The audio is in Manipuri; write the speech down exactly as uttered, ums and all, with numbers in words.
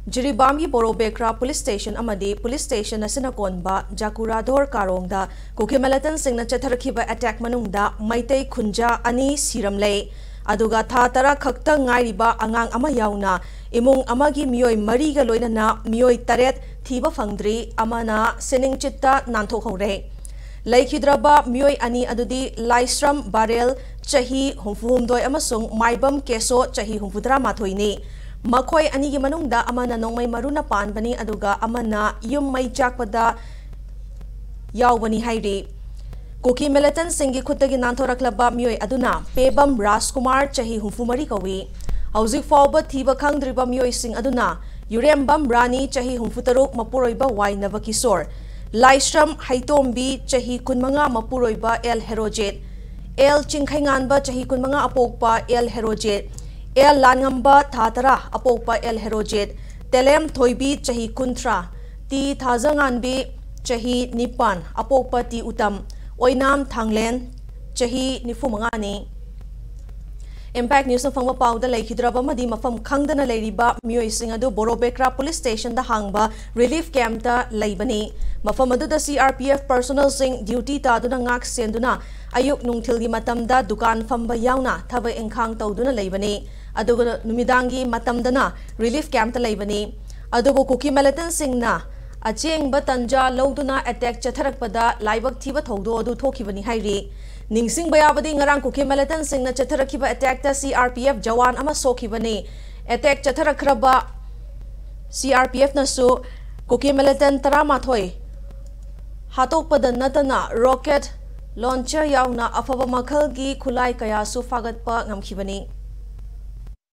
ꯖꯤꯔꯤꯕꯥꯝꯒꯤ ꯕꯣꯔꯣꯕꯦꯀ꯭ꯔꯥ ꯄꯨꯂꯤꯁ ꯁ꯭ꯇꯦꯁꯟ ꯑꯃꯗꯤ ꯄꯨꯂꯤꯁ ꯁ꯭ꯇꯦꯁꯟ ꯑꯁꯤꯅ ꯀꯣꯟꯕ ꯖꯥꯀꯨꯔꯥꯙꯣꯔ ꯀꯥꯔꯣꯡꯗ ꯀꯨꯀꯤ ꯃꯤꯂꯤꯇꯦꯟꯠꯁꯤꯡꯅ ꯆꯠꯊꯔꯛꯈꯤꯕ ꯑꯦꯇꯦꯛ ꯃꯅꯨꯡꯗ ꯃꯩꯇꯩ ꯈꯨꯟꯖꯥ ꯑꯅꯤ ꯁꯤꯔꯝꯂꯦ꯫ ꯑꯗꯨꯒ ꯊꯥ ꯇꯔꯥ ꯈꯛꯇ ꯉꯥꯏꯔꯤꯕ ꯑꯉꯥꯡ ꯑꯃ ꯌꯥꯎꯅ ꯏꯃꯨꯡ ꯑꯃꯒꯤ ꯃꯤꯑꯣꯏ ꯃꯔꯤꯒ ꯂꯣꯏꯅꯅ ꯃꯤꯑꯣꯏ ꯇꯔꯦꯠ ꯊꯤꯕ ꯐꯪꯗ꯭ꯔꯤ, ꯑꯃꯅ ꯁꯤꯅꯤꯡꯆꯤꯠꯇ ꯅꯥꯟꯊꯣꯛꯍꯧꯔꯦ꯫ ꯂꯩꯈꯤꯗ꯭ꯔꯕ ꯃꯤꯑꯣꯏ ꯑꯅꯤ ꯑꯗꯨꯗꯤ ꯂꯥꯏꯁ꯭ꯔꯝ ꯕꯥꯔꯦꯜ, ꯆꯍꯤ ꯍꯨꯝꯐꯨ ꯍꯨꯝꯗꯣꯏ, ꯑꯃꯁꯨꯡ ꯃꯥꯏꯕꯝ ꯀꯦꯁꯣ, ꯆꯍꯤ ꯍꯨꯝꯐꯨ ꯇꯔꯥ ꯃꯥꯊꯣꯏꯅꯤ꯫ ꯃꯈꯣꯏ ꯑꯅꯤꯒꯤ ꯃꯅꯨꯡꯗ ꯑꯃꯅ ꯅꯣꯡꯃꯩ ꯃꯔꯨꯅ ꯄꯥꯟꯕꯅꯤ, ꯑꯗꯨꯒ ꯑꯃꯅ ꯌꯨꯝ ꯃꯩ ꯆꯥꯛꯄꯗ ꯌꯥꯎꯕꯅꯤ ꯍꯥꯏꯔꯤ꯫ ꯀꯨꯀꯤ ꯃꯤꯂꯤꯇꯦꯟꯠꯁꯤꯡꯒꯤ ꯈꯨꯠꯇꯒꯤ ꯅꯥꯟꯊꯣꯔꯛꯂꯕ ꯃꯤꯑꯣꯏ ꯑꯗꯨꯅ ꯄꯦꯕꯝ ꯔꯥꯖꯀꯨꯃꯥꯔ, ꯆꯍꯤ ꯍꯨꯝꯐꯨ ꯃꯔꯤ ꯀꯧꯏ꯫ ꯍꯧꯖꯤꯛ ꯐꯥꯎꯕ ꯊꯤꯕ ꯈꯪꯗ꯭ꯔꯤꯕ ꯃꯤꯑꯣꯏꯁꯤꯡ ꯑꯗꯨꯅ ꯌꯨꯔꯦꯝꯕꯝ ꯔꯥꯅꯤ, ꯆꯍꯤ ꯍꯨꯝꯐꯨ ꯇꯔꯨꯛ, ꯃꯄꯨꯔꯣꯏꯕ ꯋꯥꯏ ꯅꯕꯀꯤꯁꯣꯔ, ꯂꯥꯏꯁ꯭ꯔꯝ ꯍꯩꯇꯣꯝꯕꯤ, ꯆꯍꯤ ꯀꯨꯟꯃꯉꯥ, ꯃꯄꯨꯔꯣꯏꯕ ꯑꯦꯜ ꯍꯦꯔꯣꯖꯤꯠ, ꯑꯦꯜ ꯆꯤꯡꯈꯩꯉꯥꯟꯕ, ꯆꯍꯤ ꯀꯨꯟꯃꯉꯥ, ꯑꯄꯣꯛꯄ ꯑꯦꯜ ꯍꯦꯔꯣꯖꯤꯠ, ꯑꯦꯜ ꯂꯥꯟꯉꯝꯕ, ꯊꯥ ꯇꯔꯥ, ꯑꯄꯣꯛꯄ ꯑꯦꯜ ꯍꯦꯔꯣꯖꯤꯠ, ꯇꯦꯂꯦꯝ ꯊꯣꯏꯕꯤ, ꯆꯍꯤ ꯀꯨꯟꯊ꯭ꯔꯥ, ꯇꯤ ꯊꯥꯖꯉꯥꯟꯕꯤ, ꯆꯍꯤ ꯅꯤꯄꯥꯟ, ꯑꯄꯣꯛꯄ ꯇꯤ ꯎꯇꯝ, ꯑꯣꯏꯅꯥꯝ ꯊꯥꯡꯂꯦꯟ, ꯆꯍꯤ ꯅꯤꯐꯨ ꯃꯉꯥꯅꯤ꯫ Impact Newsꯅ ꯐꯪꯕ ꯄꯥꯎꯗ, ꯂꯩꯈꯤꯗ꯭ꯔꯕ ꯑꯃꯗꯤ ꯃꯐꯝ ꯈꯪꯗꯅ ꯂꯩꯔꯤꯕ ꯃꯤꯑꯣꯏꯁꯤꯡ ꯑꯗꯨ ꯕꯣꯔꯣꯕꯦꯀ꯭ꯔꯥ ꯄꯨꯂꯤꯁ ꯁ꯭ꯇꯦꯁꯟꯗ ꯍꯥꯡꯕ ꯔꯤꯂꯤꯐ ꯀꯦꯝꯞꯇ ꯂꯩꯕꯅꯤ꯫ ꯃꯐꯝ ꯑꯗꯨꯗ CRPF ꯄꯔꯁꯣꯅꯦꯜꯁꯤꯡ ꯗ꯭ꯌꯨꯇꯤ ꯇꯥꯗꯨꯅ ꯉꯥꯛ ꯁꯦꯟꯗꯨꯅ ꯑꯌꯨꯛ ꯅꯨꯡꯊꯤꯜꯒꯤ ꯃꯇꯝꯗ ꯗꯨꯀꯥꯟ ꯐꯝꯕ ꯌꯥꯎꯅ ꯊꯕꯛ ꯏꯪꯈꯥꯡ ꯇꯧꯗꯨꯅ ꯂꯩꯕꯅꯤ꯫ ꯑꯗꯨꯒ ꯅꯨꯃꯤꯗꯥꯡꯒꯤ ꯃꯇꯝꯗꯅ ꯔꯤꯂꯤꯐ ꯀꯦꯝꯞꯇ ꯂꯩꯕꯅꯤ꯫ ꯑꯗꯨꯕꯨ ꯀꯨꯀꯤ ꯃꯤꯂꯤꯇꯦꯟꯠꯁꯤꯡꯅ ꯑꯆꯦꯡꯕ ꯇꯟꯖꯥ ꯂꯧꯗꯨꯅ ꯑꯦꯇꯦꯛ ꯆꯠꯊꯔꯛꯄꯗ ꯂꯥꯏꯕꯛ ꯊꯤꯕ ꯊꯧꯗꯣꯛ ꯑꯗꯨ ꯊꯣꯛꯈꯤꯕꯅꯤ ꯍꯥꯏꯔꯤ꯫ ꯅꯤꯡꯁꯤꯡꯕ ꯌꯥꯕꯗꯤ, ꯉꯔꯥꯡ ꯀꯨꯀꯤ ꯃꯤꯂꯤꯇꯦꯟꯠꯁꯤꯡꯅ ꯆꯠꯊꯔꯛꯈꯤꯕ ꯑꯦꯇꯦꯛꯇ CRPF ꯖꯋꯥꯟ ꯑꯃ ꯁꯣꯛꯈꯤꯕꯅꯤ꯫ ꯑꯦꯇꯦꯛ ꯆꯠꯊꯔꯛꯈ꯭ꯔꯕ CRPFꯅꯁꯨ ꯀꯨꯀꯤ ꯃꯤꯂꯤꯇꯦꯟꯠ ꯇꯔꯥꯃꯥꯊꯣꯏ ꯍꯥꯠꯇꯣꯛꯄꯗ ꯅꯠꯇꯅ ꯔꯣꯀꯦꯠ ꯂꯣꯟꯆꯔ ꯌꯥꯎꯅ ꯑꯐꯕ ꯃꯈꯜꯒꯤ ꯈꯨꯠꯂꯥꯏ ꯀꯌꯥꯁꯨ ꯐꯥꯒꯠꯄ ꯉꯝꯈꯤꯕꯅꯤ꯫